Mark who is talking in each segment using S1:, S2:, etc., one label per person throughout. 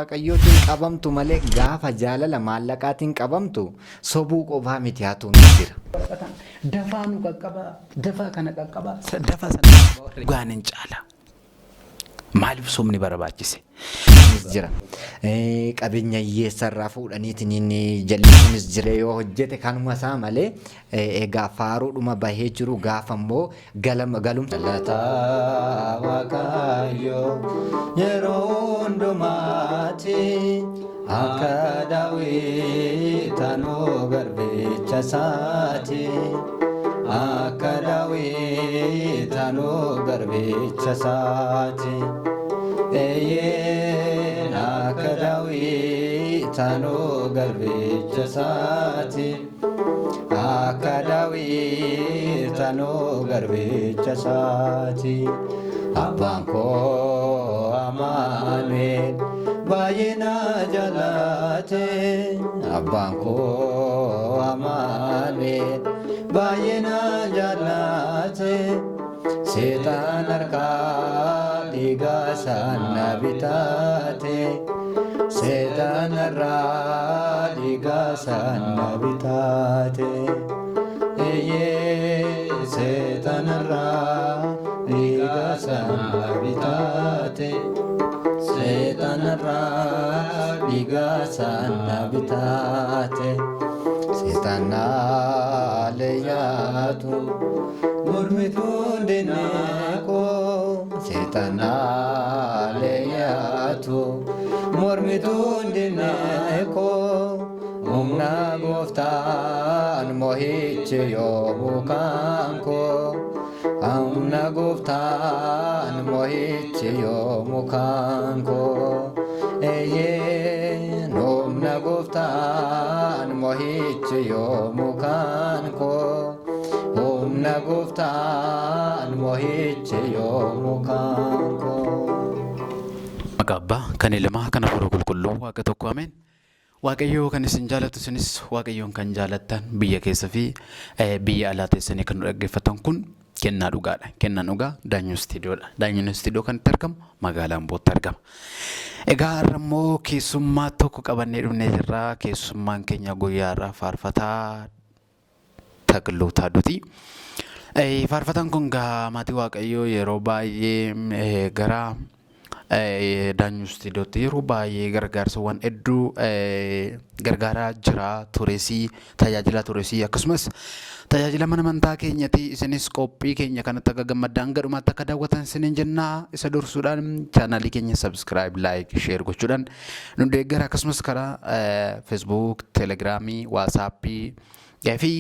S1: Waaqayyootiin qabamtu malee gaafa jaalala maallaqaatiin qabamtu sobuu qofaa miti hatuunis jira.
S2: Dafaa nu qaqqabaa, dafaa kana qaqqabaa, dafaa sana qaqqabaa warri
S3: Dhugaan hin caala. Maaliif sobni barbaachise?
S1: Nis jira. Qabeenya hiyyeessa irraa fuudhaniitiin inni jallisuunis jira. Yoo hojjete kanuma isaa malee egaa faaruudhuma bahee jiru gaafa immoo galama galumsa. Galataa Waaqayyo yeroo hundumaati akka Daawit anoo garbicha isaati akka Daawit anoo garbicha isaati eeyyeen akka Daawit anoo garbicha isaati. Akka Daawit anoo garbicha isaati. Abbaan koo Amaanu'el baay'ee na jaallate. Abbaan koo Amaanu'el baay'ee na jaallate. Seexaan harkaa dhiiga isaan na bitate. Seexaan irraa dhiiga isaan na bitate. Eeyyee seexaan irraa dhiiga isaan na bitate. Seexaan irraa dhiiga isaan na bitate. Seexaan leeyyaatu mormituun diinaa Seexaan leeyyaatu mormituun diinaa Humna gooftaan mo'ichi yoomuu kan koo Humna gooftaan mo'ichi yoomuu kan koo Eeyyeen humna gooftaan mo'ichi yoomuu kan koo Humna gooftaan mo'ichi yoomuu kan koo.
S3: Maqaa Abbaa, kan Ilmaa, kan Hafuura Qulqulluu Waaqa tokko ameen. Waaqayyoo kan isin jaalatu isinis Waaqayyoon kan jaalattan biyya keessa fi biyya alaa teessanii kan nu dhaggeeffatan kun kennaa dhugaadha. Kennaan dhugaa Daanyuu Istiidiyoodha. Daanyuun Istiidiyoo kan itti argamu magaalaa Ambootti argama. Egaa har'a immoo keessummaa tokko qabannee dhufnee jirra. Keessummaan keenya guyyaa har'aa faarfataa Takluu Taaduti. Faarfataan kun gaa maatii Waaqayyoo yeroo baay'ee gara Daanyuu Istiidiyootti yeroo baay'ee gargaarsawwan hedduu gargaaraa jira turesii tajaajilaa turesii akkasumas tajaajila mana amantaa keenyati isinis qophii keenya kanatti akka gammaddaan gadhumaatti akka daawwatan isiniin jennaa isa dursuudhaan chaanaalii keenya subscribe like share gochuudhaan nu deeggara akkasumas karaa Facebook telegiraamii waasaappii fi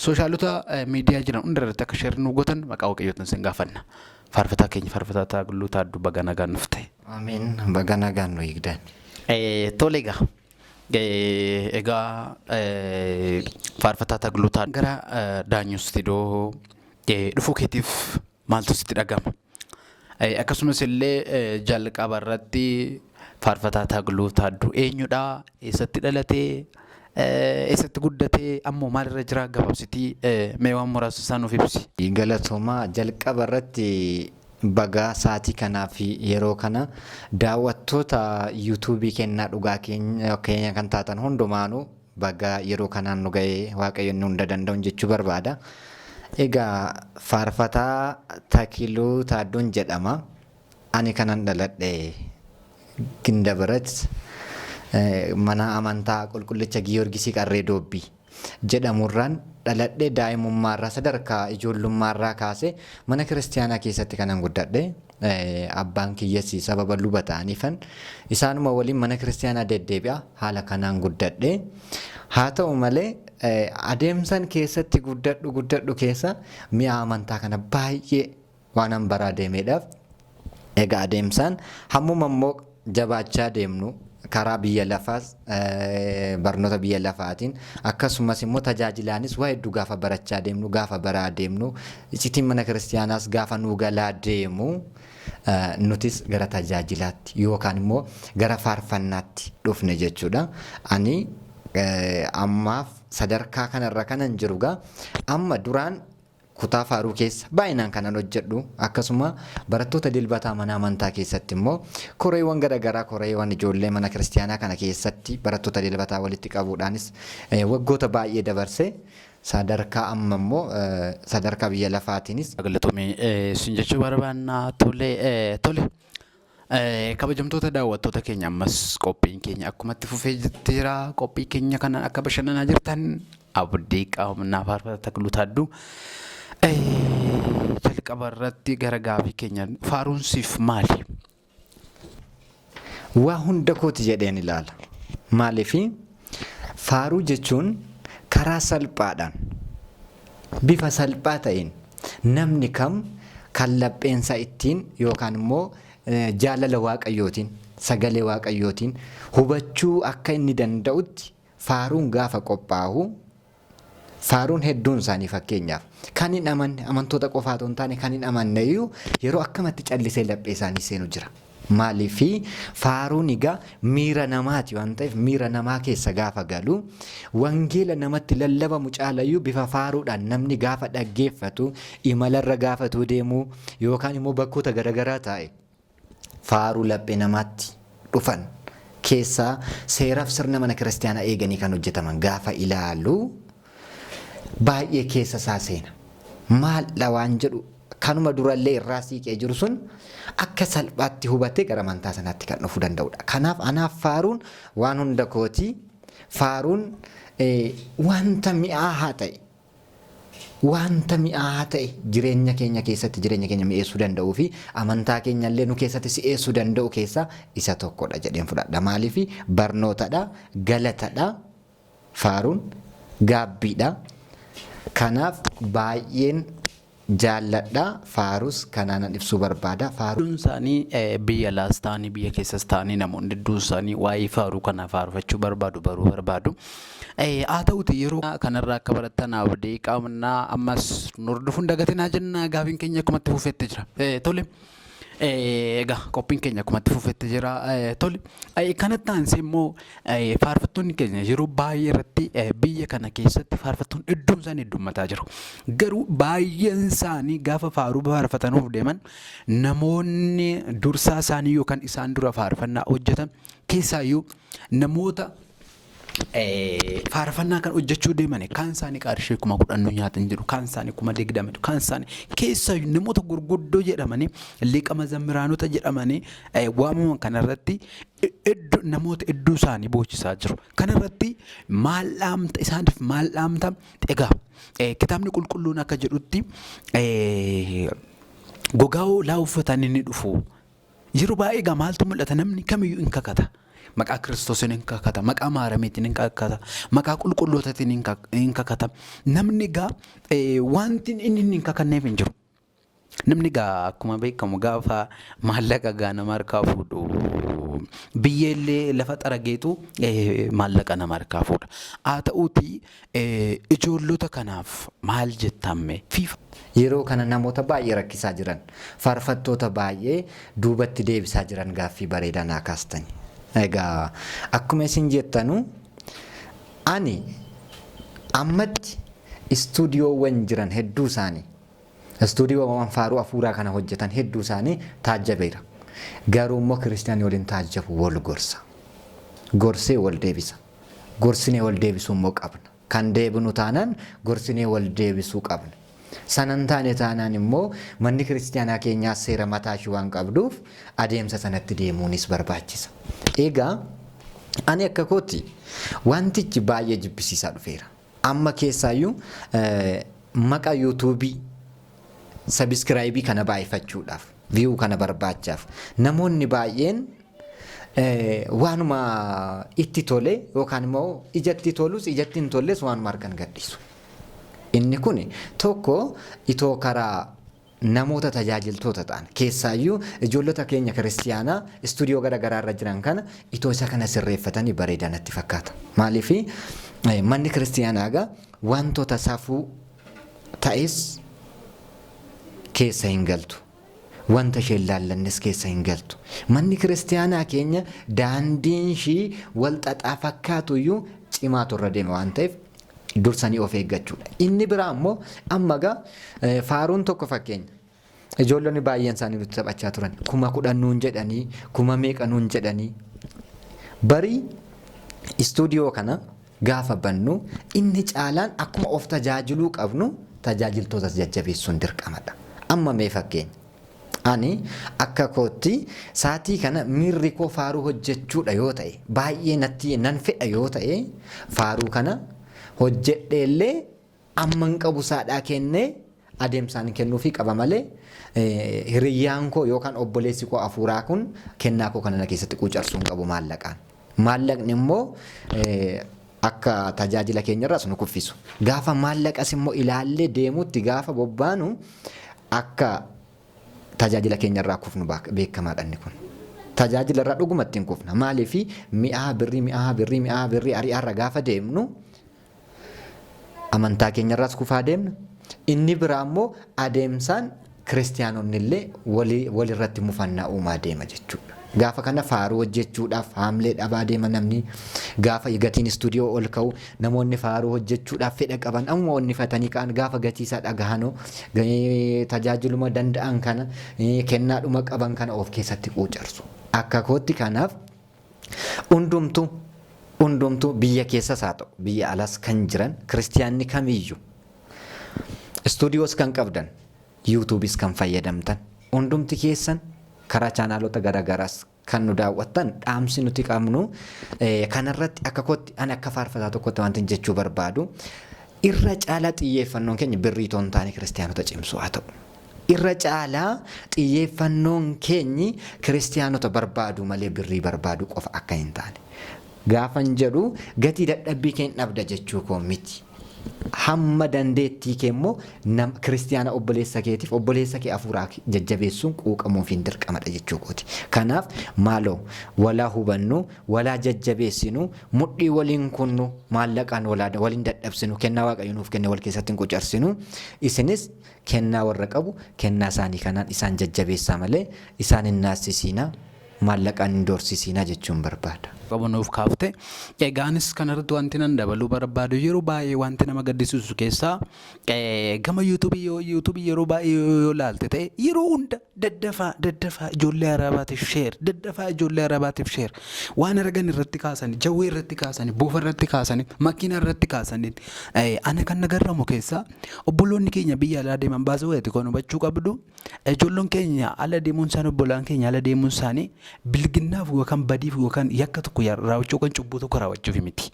S3: soshaalota miidiyaa jiran hunda irratti akka share nu gootan maqaa Waaqayyootiin isin gaafanna. Faarfataa keenya faarfataa Taagluu Taadduu baga nagaan dhufte.
S1: Ameen. Baga nagaan nu eegdan.
S3: Tole egaa. Egaa faarfataa Taagluu Taadduu gara Daanyuu Istiidiyoo dhufuu keetiif maaltu sitti dhaga'ama? Akkasumas illee jalqaba irratti faarfataa Taagluu Taadduu eenyudha? Eessatti dhalate? Eessatti guddate? Ammoo maalirra jira? Gabaabsitii mee waan muraasa isaa nuuf ibsi.
S1: Galatoomaa jalqaba irratti bagaa sa'aatii kanaa fi yeroo kana daawwattoota yuutuubii kennaa dhugaa keenya kan taatan hundumaanuu bagaa yeroo kanaan nu ga'e Waaqayyo inni hunda danda'uun jechuu barbaada. Egaa faarfataa Takiluu Taadduun jedhama. Ani kanan dhaladhe Gindabarat mana amantaa Qulqullicha Giyoorgisii Qarree Doobbii jedhamurraan dhaladhe daa'imummaarraa sadarkaa ijoollummaarraa kaasee mana kiristiyaanaa keessatti kanan guddadhe. Abbaan kiyyas sababa luba ta'aniifan isaanuma waliin mana kiristiyaanaa deddeebi'a haala kanaan guddadhe. Haa ta'u malee adeemsan keessatti guddadhu guddadhu keessa mi'a amantaa kana baay'ee waanan baraa deemeedhaaf egaa adeemsaan hammuma immoo jabaachaa deemnu karaa biyya lafaas barnoota biyya lafaatiin akkasumas immoo tajaajilaanis waa hedduu gaafa barachaa deemnu gaafa baraa deemnu iccitiin mana kiristiyaanaas gaafa nuu galaa deemu nutis gara tajaajilaatti yookaan immoo gara faarfannaatti dhufne jechuudha. Ani ammaaf sadarkaa kanarra kanan jiru gaa amma duraan Kutaa faaruu keessa baay'inaan kanan hojjedhu, akkasuma barattoota dilbataa mana amantaa keessatti immoo koreewwan garaagaraa, koreewwan ijoollee mana kiristiyaanaa kana keessatti barattoota dilbataa walitti qabuudhaanis waggoota baay'ee dabarse, sadarkaa amma immoo sadarkaa biyya lafaatiinis.
S3: Galatoomii sin jechuu barbaanna. Tole, tole. Kabajamtoota daawwattoota keenya, ammas qophiin keenya akkumatti fufee jira. Qophii keenya kana akka bashannanaa jirtan abdii qabnaa. Faarfata Takluu Taadduu, jalqaba irratti gara gaafii keenya, faaruun siif maali?
S1: Waa hunda kooti jedheen ilaala. Maaliifi, faaruu jechuun karaa salphaadhaan, bifa salphaa ta'een, namni kam kan lapheensaa ittiin yookaan immoo jaalala Waaqayyootiin, sagalee Waaqayyootiin hubachuu akka inni danda'utti faaruun gaafa qophaa'u, faaruun hedduun isaanii, fakkeenyaaf, kan hin amanne, amantoota qofaa otoo hin taane kan hin amanne iyyuu, yeroo akkamatti callisee laphee isaanii seenu jira. Maaliifi, faaruun egaa miira namaati waan ta'eef, miira namaa keessa gaafa galu, wangeela namatti lallabamu caalayyuu bifa faaruudhaan namni gaafa dhaggeeffatu, imalarra gaafatuu deemu yookaan immoo bakkoota garaagaraa taa'e, faaruu laphee namaatti dhufan keessaa seeraaf sirna mana kiristaanaa eeganii kan hojjetaman gaafa ilaalu baay'ee keessa isaa seena. Maaldha waan jedhu kanuma durallee irraa siiqee jiru sun akka salphaatti hubatee gara amantaa sanaatti kan dhufuu danda'udha. Kanaaf anaaf faaruun waan hunda kooti. Faaruun wanta mi'aahaa ta'e, wanta mi'aahaa ta'e jireenya keenya keessatti jireenya keenya mi'eessuu danda'uu fi amantaa keenya illee nu keessatti si'eessuu danda'u keessaa isa tokkodha jedheen fudhadha. Maaliif, barnootadha, galatadha, faaruun gaabbiidha. Kanaaf baay'een jaalladha. Faarus kanaanan ibsuu barbaada. Faaruu
S3: Hedduun isaanii biyya alaas ta'anii biyya keessas ta'anii, namoonni hedduun isaanii waa'ee faaruu kana faarfachuu barbaadu, baruu barbaadu. Haa ta'uti, yeroo kanarraa akka barattan abdii qabnaa, ammas nu hordofuun dagatinaa jenna. Gaafiin keenya akkumatti fufetti jira. Tole. Egaa qophiin keenya akkumatti fufetti jira. Tole. Kanatti aansee immoo faarfattoonni keenya yeroo baay'ee irratti biyya kana keessatti faarfattoonni hedduun isaanii heddummataa jiru. Garuu baay'een isaanii gaafa faaruu faarfatanuuf deeman, namoonni dursaa isaanii yookaan isaan dura faarfannaa hojjetan, keessaayyuu namoota faarfannaa kan hojjechuu deeman, kaan isaanii qarshii 10,000 nu nyaatan jedhu, kaan isaanii 20,000, kaan isaanii, keessaayyuu namoota gurguddoo jedhamanii liqa mazammiraanota jedhamanii waamaman kanarratti iddoo namoota hedduu isaanii boochisaa jiru. Kanarratti maal dhaamta isaaniif, maal dhaamta? Egaa kitaabni qulqulluun akka jedhutti gogaa hoolaa uffatanii ni dhufu. Yeroo baay'ee egaa maaltu mul'ata? Namni kamiyyuu hin kakata. Maqaa Kiristoosiin hin kakata, maqaa Maaramiitiin hin kakata, maqaa qulqullootaatiin hin kakata. Namni egaa wanti inni hin kakanneef hin jiru. Namni egaa akkuma beekamu gaafa maallaqa egaa nama harkaa fuudhu, biyyeellee lafa xarageetu maallaqa nama harkaa fuudha. Haa ta'uutii, ijoollota kanaaf maal jettamme? Fiifa.
S1: Yeroo kana namoota baay'ee rakkisaa jiran, faarfattoota baay'ee duubatti deebisaa jiran, gaaffii bareedaa naa kaastani. Egaa akkuma isin jettanu, ani ammatti istuudiyoowwan jiran hedduu isaanii, istuudiyoowwan faaruu afuuraa kana hojjetan hedduu isaanii taajjabeera. Garuu immoo kiristiyaanii waliin taajjabu, wal gorsa. Gorsee wal deebisa. Gorsinee wal deebisuu immoo qabna. Kan deebinu taanaan gorsinee wal deebisuu qabna. Sanan taane taanaan immoo manni kiristiyaanaa keenyaas seera mataa ishii waan qabduuf adeemsa sanatti deemuunis barbaachisa. Egaa ani akka kootti wantichi baay'ee jibbisiisaa dhufeera. Amma keessaayyuu maqaa yuutuubii sabiskiraayibii kana baay'ifachuudhaaf, view kana barbaachaaf, namoonni baay'een waanuma itti tole yookaan immoo ijatti tolus ijatti hin tolles waanuma argan gadhiisu. Inni kun tokko itoo karaa namoota tajaajiltoota ta'an, keessaayyuu ijoollota keenya kiristiyaanaa istuudiyoo gara garaa irra jiran kana, itoo isa kana sirreeffatanii bareedaa natti fakkaata. Maaliif, manni kiristiyaanaa egaa wantoota safuu ta'es keessa hin galtu. Wanta isheen laallannes keessa hin galtu. Manni kiristiyaanaa keenya daandiin ishii wal xaxaa fakkaatu iyyuu cimaatu irra deema waan ta'eef Dursanii of eeggachuudha. Inni biraa immoo amma egaa faaruun tokko fakkeenya. Ijoollonni baay'een isaanii nutti taphachaa turan. 10,000 nuun jedhanii, kuma meeqa nuun jedhanii. Barii istuudiyoo kana gaafa bannu inni caalaan akkuma of tajaajiluu qabnu tajaajiltootas jajjabeessuun dirqamadha. Amma mee fakkeenya. Ani akka kootti saatii kana miirri koo faaruu hojjechuudha yoo ta'e, baay'ee natti nan fedha yoo ta'e, faaruu kana hojjedheellee amman qabu saadhaa kennee adeemsaan kennuufii qaba malee hiriyyaan koo yookaan obboleessi koo afuuraa kun kennaa koo kana na keessatti quucarsuu hin qabu maallaqaan. Maallaqni immoo akka tajaajila keenyarraas nu kuffisu. Gaafa maallaqas immoo ilaallee deemutti gaafa bobbaanu akka tajaajila keenyarraa kufnu beekamaadha inni kun. Tajaajila irraa dhugumatti hin kufna. Maaliif mi'aa birrii mi'aa birrii mi'aa birrii ari'aarra gaafa deemnu amantaa keenyarraas kufaa deemna. Inni biraa immoo adeemsaan kiristiyaanonni illee walirratti mufannaa uumaa deema jechuudha. Gaafa kana faaruu hojjechuudhaaf haamlee dhabaa deema namni. Gaafa gatiin istuudiyoo ol ka'u namoonni faaruu hojjechuudhaaf fedha qaban ammuma onnifatanii ka'an gaafa gatii isaa dhagahanoo tajaajiluma danda'an kana kennaadhuma qaban kana of keessatti quucarsu. Akka kootti kanaaf hundumtuu biyya keessas haa ta'u biyya alas kan jiran kiristiyaanni kamiyyuu istuudiyoos kan qabdan yuutuubis kan fayyadamtan hundumti keessan karaa chaanaalota garaagaraas kan nu daawwattan dhaamsi nuti qabnu kanarratti akka kootti ani akka faarfataa tokkotti wanti jechuu barbaadu irra caalaa xiyyeeffannoon keenya birrii otoo hin taane kiristiyaanota cimsuu haa ta'u. Irra caalaa xiyyeeffannoon keenyi kiristiyaanota barbaadu malee birrii barbaadu qofa akka hin taane. Gaafan jedhu gatii dadhabbii kee hin dhabda jechuu koo miti. Hamma dandeettii kee immoo kiristiyaana obboleessa keetiif obboleessa kee afuuraa jajjabeessuun quuqamuuf hin dirqamadha jechuu kooti. Kanaaf maaloo walaa hubannu, walaa jajjabeessinu, mudhii waliin kunnu, maallaqaan waliin dadhabsinu, kennaa Waaqayyo nuuf kenne wal keessatti hin qucarsinu. Isinis kennaa warra qabu kennaa isaanii kanaan isaan jajjabeessaa malee isaan hin naassisiinaa, maallaqaan hin doorsisiinaa jechuun barbaada.
S3: Qabu nuuf kaafte. Egaanis kanarratti wanti nan dabaluu barbaadu yeroo baay'ee wanti nama gaddisiisu keessaa gama yuutuubii yoo yuutuubii yeroo baay'ee yoo ilaalte ta'e yeroo hunda daddafaa daddafaa ijoollee arabaatiif share, daddafaa ijoollee arabaatiif share, waan argan irratti kaasanii, jawwee irratti kaasanii, bofa irratti kaasanii, makiina irratti kaasanii. Ana kan na garramu keessaa obboloonni keenya biyya alaa deeman baasuu wayiiti kan hubachuu qabdu. Ijoolloon keenya ala deemuun isaanii, obbolaan keenya ala deemuun isaanii bilginnaaf yookaan badiif yookaan yakka tokko raawwachuu yookaan cubbuu tokko raawwachuuf miti.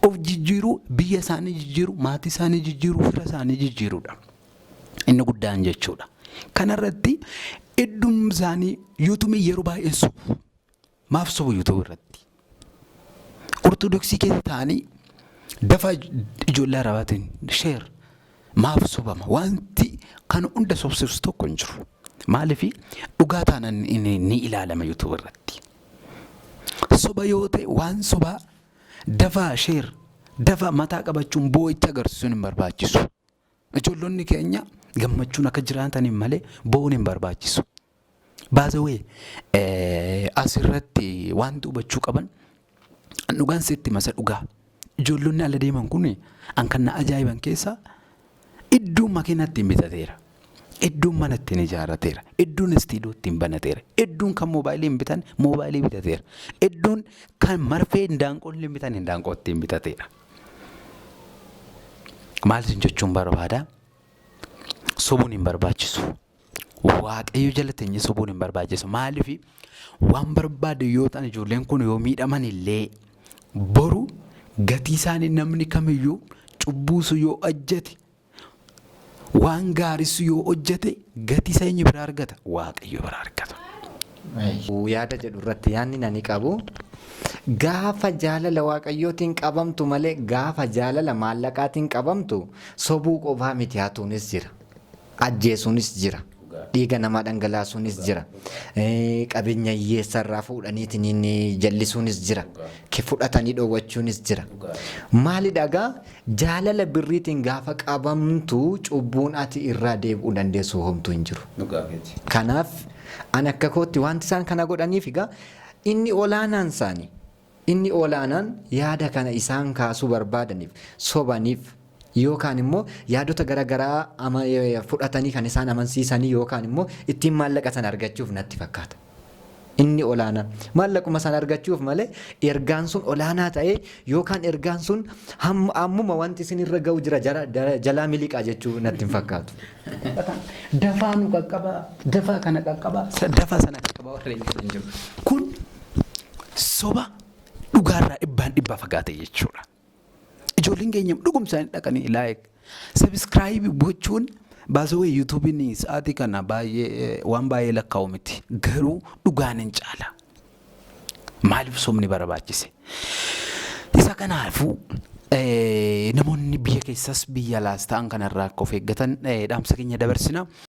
S3: Of jijjiiruu, biyya isaanii jijjiiruu, maatii isaanii jijjiiruu, fira isaanii jijjiiruudha. Inni guddaan jechuudha. Kanarratti hedduun isaanii yuutuubii yeroo baay'ee sobu. Maaf sobu yuutuubii irratti? Ortodoksii keessa taa'anii dafa ijoollee arabaatiin share maaf sobama? Wanti kan hunda sobsiisu tokko hin jiru. Maaliif dhugaa taanaan ni ilaalama yuutuubii irratti. Soba yoo ta'e waan sobaa dafaa share dafa mataa qabachuun boo'icha agarsiisuun hin barbaachisu. Ijoollonni keenya gammachuun akka jiraataniin malee bo'uun hin barbaachisu. Baazawee asirratti wanti hubachuu qaban dhugaan sitti masa dhugaa. Ijoollonni ala deeman kun an kan na ajaa'iban keessaa iddoon makiinaa ittiin bitateera. Iddoon mana ittiin ijaarrateera. Iddoon istiidoo ittiin banateera. Iddoon kan moobaayilii hin bitan moobaayilii bitateera. Iddoon kan marfee hindaanqoo illee bitan hindaanqoo ittiin bitateera. Maal isin jechuun barbaada? Sobuun hin barbaachisu. Waaqayyo jala teenyee sobuun hin barbaachisu. Maaliif waan barbaade yoo ta'an ijoolleen kun yoo miidhaman illee boru gatii isaanii namni kamiyyuu cubbuusu yoo hojjete waan gaariis yoo hojjete gatii isaa eenyu biraa argata? Waaqayyo biraa argata.
S1: Yaada jedhu irratti yaadni nani qabu gaafa jaalala waaqayyootiin qabamtu malee gaafa jaalala maallaqaatiin qabamtu sobuu qofaa miti, hatuunis jira. Ajjeesuunis jira. Dhiiga namaa dhangalaasuunis jira. Qabeenya hiyyeessarraa fuudhaniitiin jallisuunis jira. Fudhatanii dhoowwachuunis jira. Maali dhagaa jaalala birriitiin gaafa qabamtu cubbuun ati irraa deebi'uu dandeessu homtuu hin jiru. Kanaaf ani akka kootti wanti isaan kana godhaniif egaa inni olaanaan isaanii Inni olaanaan yaada kana isaan kaasuu barbaadaniif, sobaniif, yookaan immoo yaadota garaagaraa fudhatanii kan isaan amansiisanii yookaan immoo ittiin maallaqa sana argachuuf natti fakkaata. Inni olaanaan maallaquma sana argachuuf malee, ergaan sun olaanaa ta'ee yookaan ergaan sun ammuma wanti isin irra ga'u jira jalaa miliqaa jechuu natti hin fakkaatu.
S2: Dafaa nu qaqqabaa, dafaa kana qaqqabaa, dafaa sana qaqqabaa warreen jedhan jiru.
S3: Kun soba dhugaarraa dhibbaan dhibbaa fagaate jechuudha. Ijoolleen keenya dhugumsaanii dhaqanii like, subscribe gochuun baasawee, YouTubeiin sa'aatii kana baay'ee waan baay'ee lakkaa'u miti. Garuu dhugaan hin caala. Maaliif sobni barbaachise? Isa kanaafuu namoonni biyya keessas biyya alaas ta'an kanarraa akka of eeggatan dhaamsa keenya dabarsina.